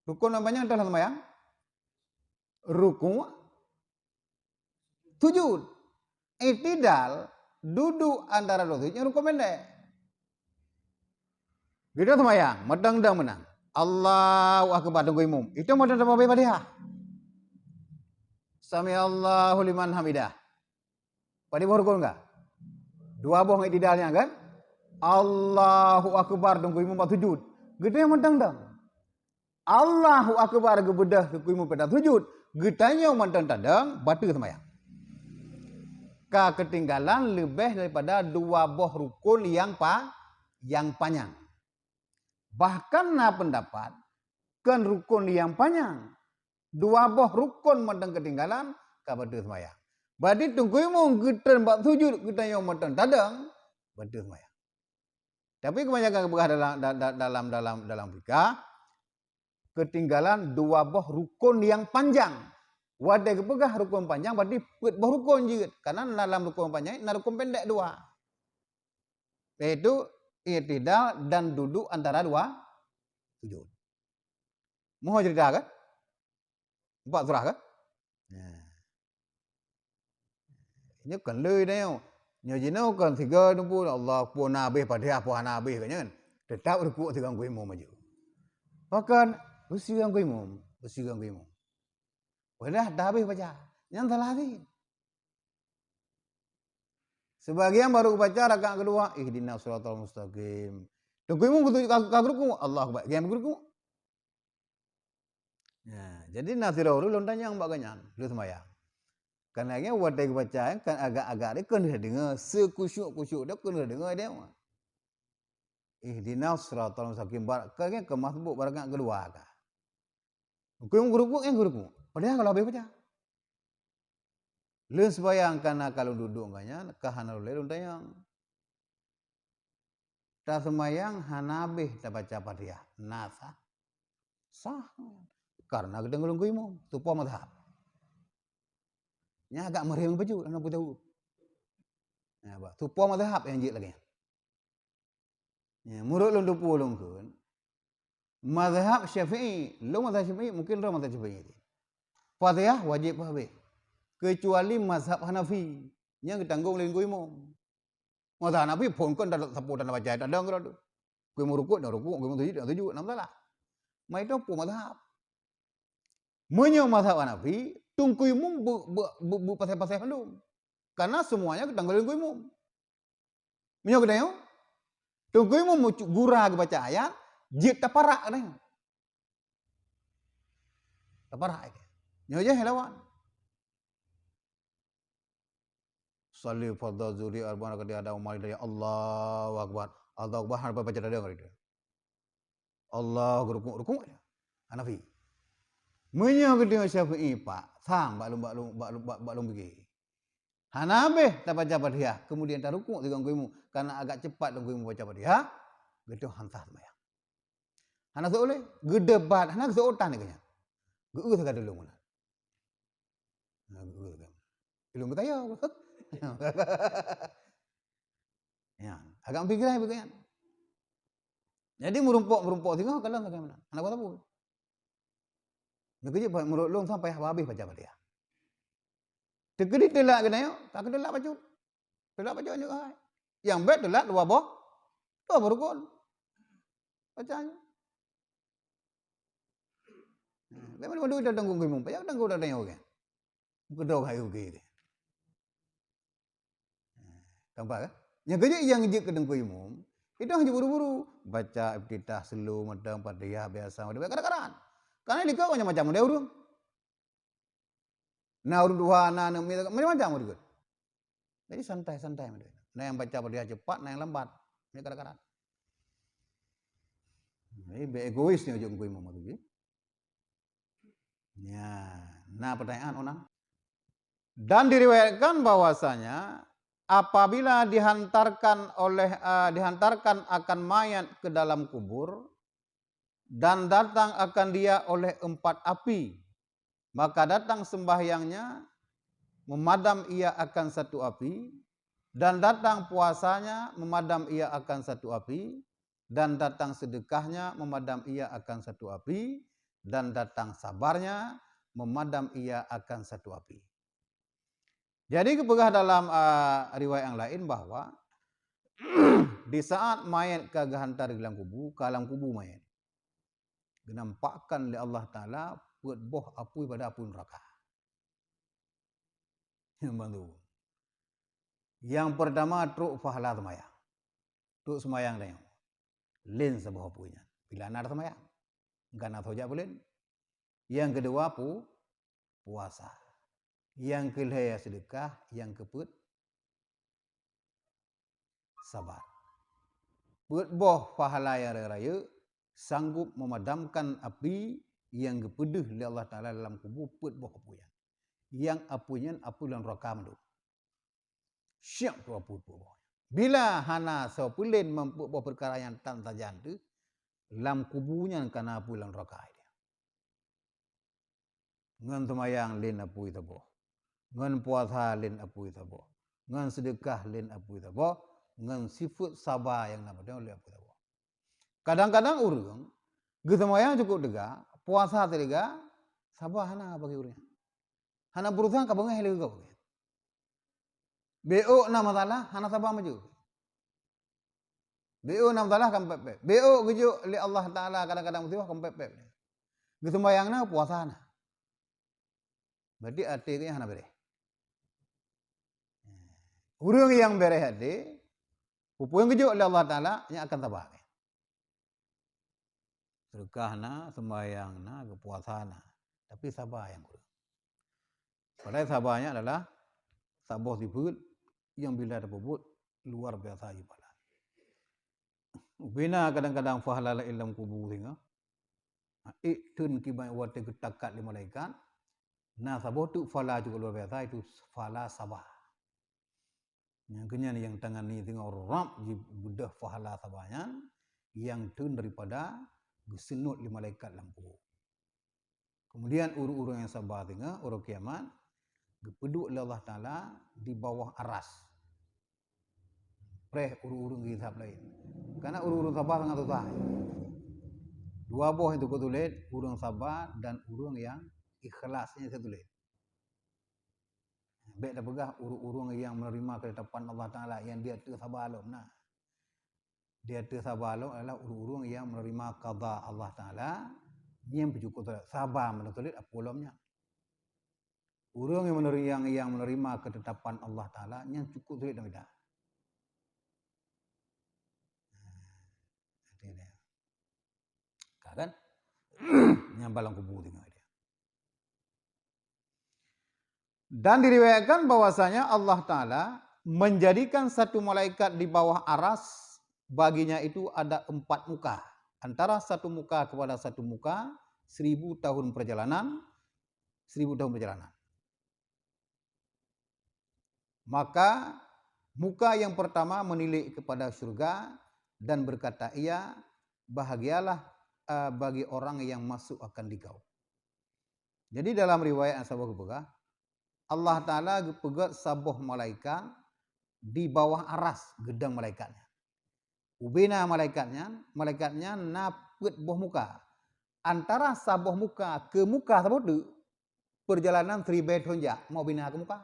Rukun nyang panyang dah lam seumayang? Rukuk, sujud. I'tidal, duduk antara dua sujud, nyan rukun pendek. Geutanyoe seumayang, mantong dong meunan. Allahu Akbar, teungku imum. Itu mantong tabah Fatihah. Sami'allahu liman hamidah. Padum boh rukun ka? Dua boh ngon i'tidal nyan kan? Allahu Akbar, teungku imum bak sujud. Geutanyoe mantong dong. Allahu Akbar geubeudôh teungku imum bak sujud. Geutanyoe mantong tadong, bateue seumayang. Ka ketinggalan leubeh daripada dua boh rukun nyang pa-, nyang panyang. Bahkan na peundapat, kon rukun nyang panyang. Dua boh rukun mantong ketinggalan, ka bateue seumayang. Berarti teungku imum geutreun bak sujud, geutanyoe mantong tadong, bateue seumayang. Tapi kebanyakan geupeugah dalam, da-, da-, dalam, dalam, dalam fikah, ketinggalan dua boh rukun nyang panyang. Watèe geupeugah rukun panyang, berarti peuet boh rukun jeuet. Karena dalam rukun panyang na rukun pendek dua. Yaitu i'tidal dan duduk antara dua sujud. Meuho cerita kan? Empat surah kan? Nah. Nyoe kon lé nyoe. Nyoe jinoe kon sigoe teupeu Allah pun na habéh Fatihah pun hana habéh kan nyan. Tetap rukuk sigoe teungku imum maju. Pakon? Beusigoe teungku imum, beusigoe teungku imum. Padahai dah habéh baca. Nyan salah sit. Sebagian baru baca rakaat kedua, ihdinas siratal mustaqim. Teungku imum ka, ka, ka rukuk, Allahu Akbar. Geuh rukuk. Ya, jadi na sidroe ureueng lôn tanyong bak gobnyan, lheueh seumayang. Karena gobnyan watèe geubaca kan agak-agak dia keuneuk deungoe, seukusyuk-kusyuk dia keuneuk deungoe dia. Ihdinas siratal mustaqim, bar-, ka gobnyan keumah seubuet bak rakaat keudua ka. Geuh rukuk, geuh rukuk. Padahai ka lheueh habéh baca. Lheueh seumayang kana ka lôn duduek ngon nyan, ka hana lôn lé lôn tanyong. Taseumayang hana habéh tabaca Fatihah, na sah? Sah. Karena geutanyoe lôn imum, tupo mazhab. Nyan agak meurhem bacut, hana peue tahu. Nyan, bah, tupo mazhab nyang jeuet lagèe nyan. Ya, meunurot lôn tupu lôn kheun, mazhab Syafi'i, lôn mazhab Syafi'i, mungkin droe mazhab Syafi'i. Fatihah wajéb habéh. Keucuali mazhab Hanafi, nyang geutanggong lé geuh imum. Mazhab Hanafi phon kon sapo tanda baca tadong keudroe tu. Geuh imum rukuk dan rukuk, geuh imum sujud dan sujud, na masalah. Meuitu peue mazhab. Meunyoe mazhab Hanafi, teungku imum beu-, beu-, beu-, beupasai-pasai mandum. Karena semuanya geutanggong lé geuh imum. Meunyoe geutanyoe, Teungku imum mucuk gura geubaca ayat, jeuet taparak katanya. Taparak lagèe. Nyoe jih lawan. Salli fardhu zuhri arba'an rakaat, ada Umar dari Allahu Akbar. Allahu Akbar, hana baca tadong hari tu. Allah, geurukuk-rukuk aja. Hanafi. Meunyoe geutanyoe Syafi'i, Pak, sang bak lôn, bak lôn, bak lôn, bak, bak lôn bigé. Hana habéh tabaca Fatihah, kemudian tarukuk sigoe teungku imum, karena agak cepat teungku imum baca Fatihah, geutanyoe han sah seumayang. Hana seuôt lé, geudebat, hana seuôt tan lé geuh nyan. Geu-eu sagai tulông meunan. Nah, geu-eu sagai. Ilôn geutanyong. Ya, agak pikiran, pikiran. Jadi meurumpok-meurumpok singoh kalon sagai meunan. Hana kuasa pun. Nyoe keujeuet meunurot lôn sampai habéh baca Fatihah. Teukeudi teulat geutanyoe, ka keutelat bacut. Teulat bacut nyoe hai. Nyang bèk teulat dua boh, dua boh rukun. Baca nyoe. Bèk mandum-mandum ita teungku imum, payah teungku ita tanyoe kan. Keudroe hai ugi. Tampak kan? Nyang keujeuet nyang jeuet keu teungku imum, itu hana buru-buru. Baca iftitah slow, mantong Fatihah biasa, mantong kadang-kadang. Karena likot macam-macam model ureueng. Na ureueng tuha, na aneuk miet, macam-macam ureueng. Jadi santai-santai model. Na nyang baca Fatihah cepat, na nyang lambat. Ini kadang-kadang. Jadi bèk egois nyoe jeuet keu imum tu. Ya, na pertanyaan orang. Dan diriwayatkan bahwasanya apabila dihantarkan oleh, eh, dihantarkan akan mayat ke dalam kubur dan datang akan dia oleh empat api, maka datang sembahyangnya memadam ia akan satu api, dan datang puasanya memadam ia akan satu api, dan datang sedekahnya memadam ia akan satu api, dan datang sabarnya memadam ia akan satu api. Jadi geupeugah dalam, a, riwayat nyang laén bahwa di saat mayat ka geuhantar di lam kubu, ka lam kubu mayat, geunampakkan lé Allah Taala peuet boh apui pada apui neuraka. Nyang bantu. Nyang peurtama trok pahala seumayang. Trok seumayang tanyoe. Lén saboh apui nyan. Bila na seumayang. Ka na soe jak peulén. Nyang keudua pu-, puasa. Nyang keulhèe seudeukah, nyang keupeuet sabar. Peuet boh pahala nyang rayeuk-rayeuk sanggup memadamkan api nyang geupeudeuh lé Allah Taala dalam kubu peuet boh apui nyan. Nyang apui nyan apui lam neuraka mandum. Siap keu apui peuet boh. Bila hana soe peulén meupeue boh peukara nyang tan sajan teuh, lam kubu nyan ka na apui lam neuraka. Ngon seumayang lén apui saboh. Ngon puasa lén apui saboh. Ngon seudeukah lén apui saboh. Ngon sifeuet saba nyang na padum lé apui saboh. Kadang-kadang ureueng geuseumayang cukup teuga, puasa teuga, saba hana bagi ureueng nyan. Hana beurusang ka beungéh lé gob. Beuôk na masalah, hana saba maju. Beuôk na masalah ka meupeupép. Beuôk geujok lé Allah Taala kadang-kadang musibah ka meupeupép. Geuseumayang na, puasa na. Berarti até geuh nyan hana beureh. Ureueng nyang beureh até, peue-peue nyang geujok lé Allah Taala, nyan akan saba. Seudeukah na, seumayang na, geupuasa na, tapi saba nyang kureueng. Padahai saba nyan adalah saboh sifeuet nyang bila tapeubuet luar biasa jih pahala. Ubena kadang-kadang pahala laén lam kubu singoh. Ék theun kiban watèe geutakat lé malaikat, na saboh teuk pahala cukup luar biasa, itu pahala saba. Nyang keunyan nyang tangani singoh rab jibeudôh pahala saba nyan, nyang theun daripada geuseunôt lé malaikat lam kubu. Kemudian ureueng-ureueng nyang saba singoh, uroe kiamat, geupeuduek lé Allah Taala di bawah aras. Preh ureueng-ureueng geuhisab laén. Karena ureueng-ureueng saba sangat susah. Dua boh nyang teutuléh, ureueng saba dan ureueng nyang ikhlas nyan teutuléh. Bèk tapeugah ureueng-ureueng nyang meuneurimong keutetapan Allah Taala nyang di ateueh saba lom na. Di ateueh saba lom adalah ureueng-ureueng nyang meuneurimong qada Allah Taala, nyan peucukôp sulet, saba meunan sulet apui lom nyan. Ureueng nyang meuneurimong, nyang meuneurimong keutetapan Allah Taala, nyan cukôp sulet dan mudah. Kan? Nyang balang kubu tinggai dia. Dan diriwayatkan bahwasanya Allah Ta'ala menjadikan satu malaikat di bawah aras, baginya itu ada empat muka. Antara satu muka kepada satu muka, seribu tahun perjalanan, seribu tahun perjalanan. Maka muka yang pertama menilik kepada syurga dan berkata ia, "Bahagialah, eh, bagi orang yang masuk akan di Kau." Jadi dalam riwayat nyang saboh geupeugah, Allah Ta'ala geupeugét saboh malaikat di bawah aras geudong malaikat nyan. Ubena malaikat nyan, malaikat nyan na peuet boh muka. Antara saboh muka keu muka saboh teuk, perjalanan siribée thon jak, ma ubena keu muka.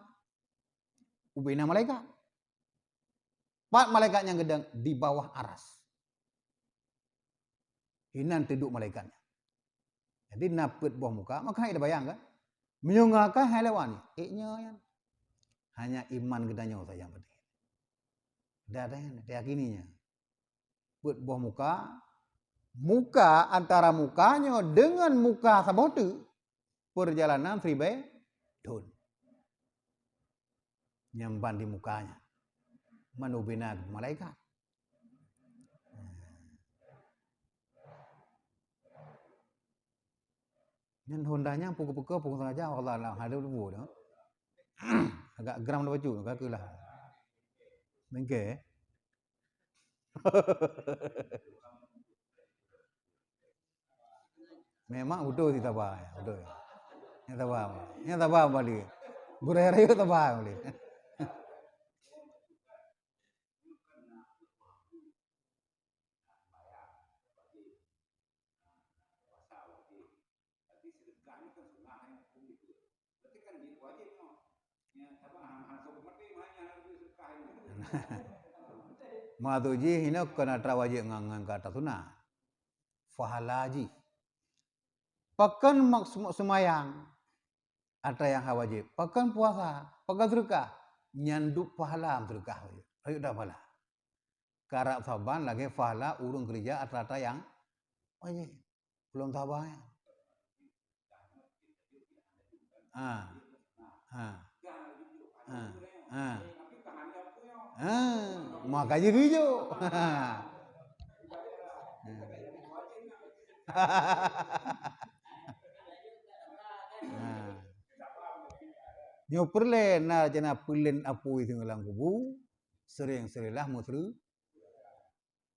Ubena malaikat. Pat malaikat nyang geudong di bawah aras. Inan teuduek malaikat nyan. Jadi na peuet boh muka, maka hai tabayang kan? Meunyoe ngon akai hai lawan, ék nyoe nyan. Hanya iman geutanyoe saja nyang penting. Dah, dah, dah yakini nyan. Peuet boh muka, muka antara muka nyoe deungon muka saboh teuk, perjalanan siribée thon. Nyang ban di muka nyan. Man ubena malaikat. Nyan Honda nyan pukul-pukul pukul setengah jam, Allah alam, ada dua tu. Agak geram dah bacut, kaki lah. Bengke. Memang betul si sabar, ya, betul. Yang sabar, yang sabar balik. Guru raya sabar balik. Maksud jih inoe kon atra wajéb ngon, ngon ka atra sunat. Pahala jih. Pakon maksud seumayang atra nyang hana wajéb? Pakon puasa? Pakon seudeukah? Nyan duek pahala seudeukah. Rayeuk dah pahala. Karab saban lagée pahala ureuëng keureuja atra-atra nyang wajéb. Ulôn saban. Ha. Ha. Ha. Ha. Ha. Maka jih geujok. Ha. Ha. Nyoe peureulée na jana peulen apui singoh lam kubu, sering-seringlah meuseu-,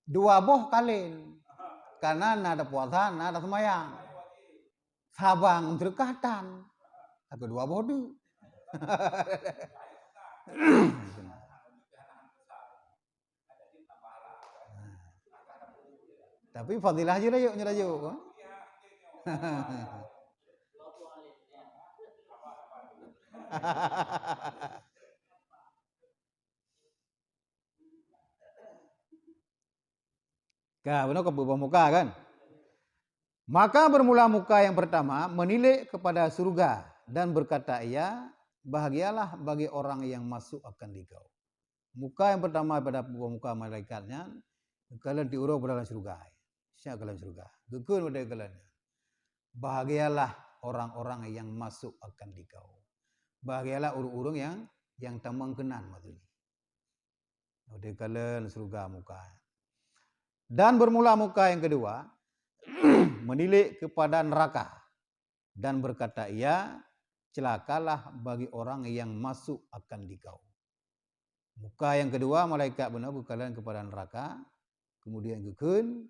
dua boh kalon. Kana na tapuasa, na taseumayang. Saban meuseudeukah tan. Tapi dua boh deuk. Tapi fadilah jih rayeuk, nyoe rayeuk. Ka, bunoe ka peuet boh muka kan? Maka bermula muka yang pertama menilik kepada surga dan berkata ia, "Bahagialah bagi orang yang masuk akan di Kau." Muka yang pertama pada peuet boh muka malaikat nyan, geukalon di uroe pada lam syeuruga. Siap ka lam syeuruga. Geukheun pada geukalon nyan, "Bahagialah orang-orang yang masuk akan di Kau. Bahagialah ureuëng-ureuëng yang, yang tamong keunan," maksud jih. Geukalon syeuruga muka. Dan bermula muka yang kedua menilik kepada neraka dan berkata ia, "Celakalah bagi orang yang masuk akan di Kau." Muka yang kedua, malaikat bunoe geukalon kepada neraka, kemudian geukheun,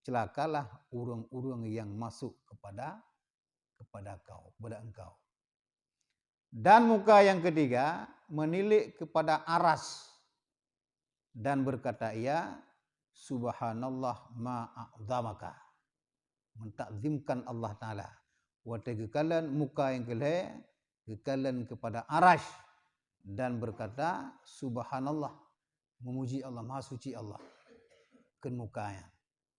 "Celakalah ureuëng-ureuëng yang masuk kepada, kepada Kau, kepada Engkau." Dan muka yang ketiga menilik kepada aras dan berkata ia, "Subhanallah ma a'zamaka." Mentakzimkan Allah Ta'ala. Watée geukalon muka yang keulhée, geukalon kepada aras dan berkata, "Subhanallah." Memuji Allah, maha suci Allah. Kheun muka nyan.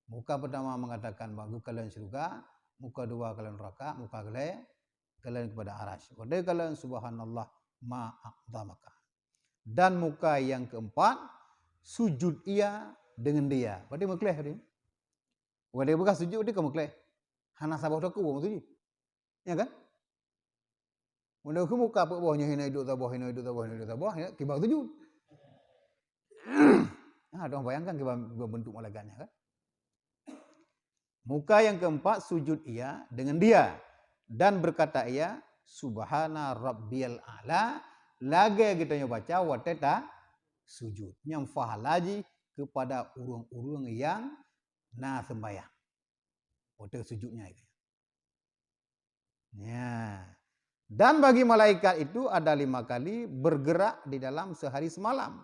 Muka pertama mengatakan bahwa geukalon syeuruga, muka dua kalon neraka, muka keulhée kalon kepada aras. Watée kalon, "Subhanallah ma a'zamaka." Dan muka yang keempat, sujud ia dengan dia. Berarti meukleh tadi. Watée buka sujud dia ka meukleh. Hana saboh teukue meuseujid. Ya kan? Meunyoe keu muka peuet boh nyoe hinoe duek saboh, hinoe duek saboh, hinoe duek saboh, ya, kiban sujud. Ah, dong bayangkan kiban, kiban bentuk malaikat nyan kan. Muka yang keempat sujud ia dengan dia dan berkata ia, "Subhana rabbiyal a'la," lagée geutanyoe baca watée ta sujud. Nyang pahala jih kepada ureuëng-ureuëng nyang na sembahyang. Watée sujud nyan. Ya. Dan bagi malaikat itu ada lima kali bergerak di dalam sehari semalam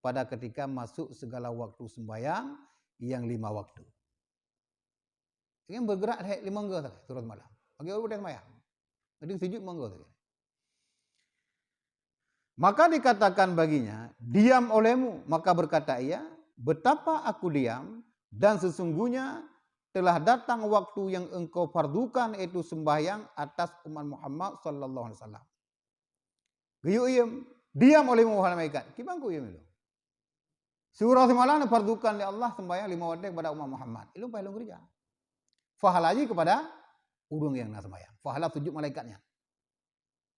pada ketika masuk segala waktu sembahyang yang lima waktu. Ini bergerak lima enggau saja, terus malam. Bagi orang sembahyang. Jadi sujud monggo saja. Maka dikatakan baginya, "Diam olehmu." Maka berkata ia, "Betapa aku diam, dan sesungguhnya telah datang waktu yang engkau fardukan, yaitu sembahyang atas umat Muhammad sallallahu alaihi wasallam." Geuyue iem, "Diam olehmu, wahai malaikat." Kiban ku iem ilôn. Siuroe semalam difardukan lé Allah sembahyang lima watée kepada umat Muhammad. Ilôn paih lôn keureuja. Pahala jih kepada ureuëng nyang na sembahyang. Pahala sujud malaikat nyan.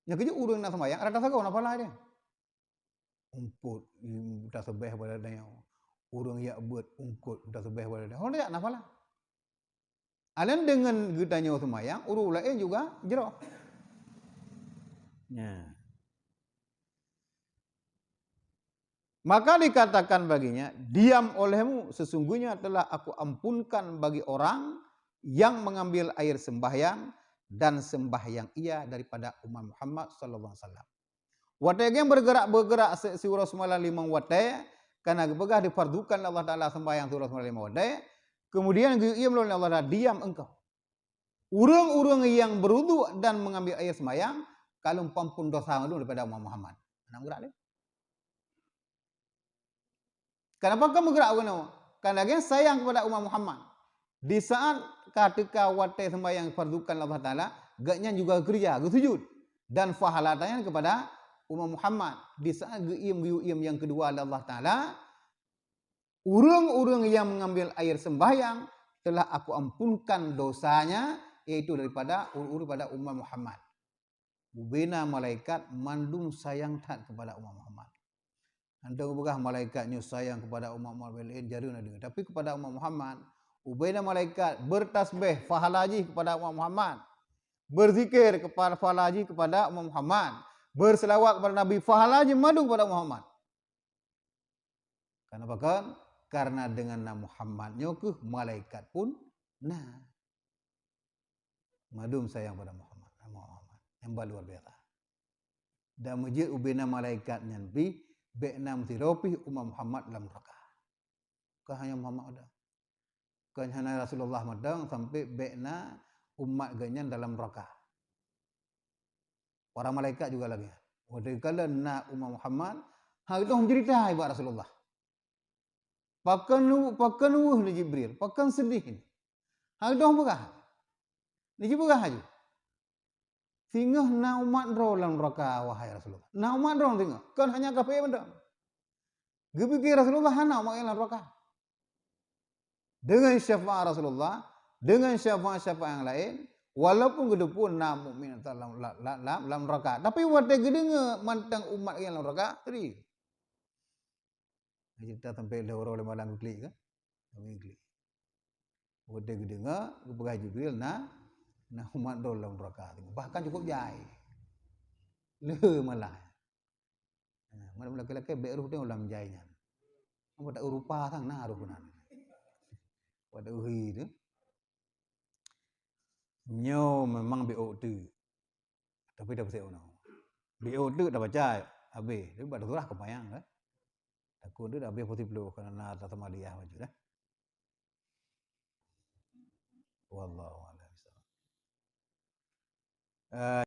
Nyang keujeuet ureuëng na sembahyang rata sagoe na pahala dia. Umpot, tasbih pada dia. Ureuëng yak beuet ungkot tasbih pada dia. Hon yak na pahala. Alén deungon geutanyoe seumayang, ureuëng laén juga jroh. Nya. Maka dikatakan baginya, "Diam olehmu, sesungguhnya telah Aku ampunkan bagi orang yang mengambil air sembahyang dan sembahyang ia daripada umat Muhammad sallallahu alaihi wasallam." Watée geuh bergerak-bergerak si-, siuroe seumalam limong watée, karena geupeugah difardukan lé Allah Taala sembahyang siuroe seumalam limong watée, kemudian geuiem lom lé Allah Taala, "Diam engkau." Ureuëng-ureuëng nyang beuruduk dan mengambil air sembahyang, ka lôn peuampon desya lôn daripada umat Muhammad. Hana meugerak lé. Kenapa kau meugerak keunoe? Karena geuh sayang kepada umat Muhammad. Di saat ka teuka watée sembahyang fardukan Allah Taala, geuhnyan juga geukeureuja, geusujud. Dan pahala tanyan kepada umat Muhammad. Di saat geuiem geuyue iem nyang keudua lé Allah Taala, ureuëng-ureuëng nyang mengambil air sembahyang telah Aku ampunkan dosanya, yaitu daripada ureuëng-ureuëng pada umat Muhammad. Ubena malaikat mandum sayang that kepada umat Muhammad. Hana geupeugah malaikat nyoe sayang kepada umat-umat laén, jareuen na deungoe. Tapi kepada umat Muhammad, ubena malaikat bertasbih, pahala jih kepada umat Muhammad. Berzikir, kepada, pahala jih kepada umat Muhammad. Berselawat kepada Nabi, pahala jih mandum kepada umat Muhammad. Kenapa kan? Karena dengan na Muhammad nyoe keuh malaikat pun na. Mandum sayang pada Muhammad, Muhammad. Nyang ba luar biasa. Dan meujeuet ubena malaikat nyan pih, bék na meusidroe pih umat Muhammad lam neuraka. Kon hanya Muhammad mantong. Kon hanya Rasulullah mantong sampai bék na umat geuhnyan dalam neuraka. Para malaikat juga lagée nyan. Watée kalon na umat Muhammad, hana geudoh meuceurita bak Rasulullah. Pakon nu-, pakon weueh ni Jibril, pakon seudeh ni. Hana geudoh peugah. Ni jipeugah laju. Singoh na umat droe lam neuraka, wahai Rasulullah. Na umat droe singoh, kon hanya kafé mantong. Geupike Rasulullah hana umat nyang lam neuraka. Dengan syafaat Rasulullah, dengan syafaat-syafaat nyang laén, walaupun geuteupeue na mukmin lam, lam, lam, lam neuraka, tapi watée geudeungoe mantong umat nyang lam neuraka, seudeh. Cerita sampai lheueh uroe lheueh malam geuklik kan? Kami geuklik. Watée geudeungoe, geupeugah Jibril na, na umat droe lam neuraka. Bahkan cukup jai. Le malah. Ha, mana lakée-lakée bék roh teuh lam jai nyan. Apa tak rupa sang na roh keunan. Pada uhi tu. Nyoe memang bék ôk teuk. Tapi dah peusék unoe. Bék ôk teuk dah baca habéh. Tapi bak surah keupayang kan. Takot tu dah habéh putih peluh karena na sama dia maju dah. Wallahu a'lam bishawab. Eh,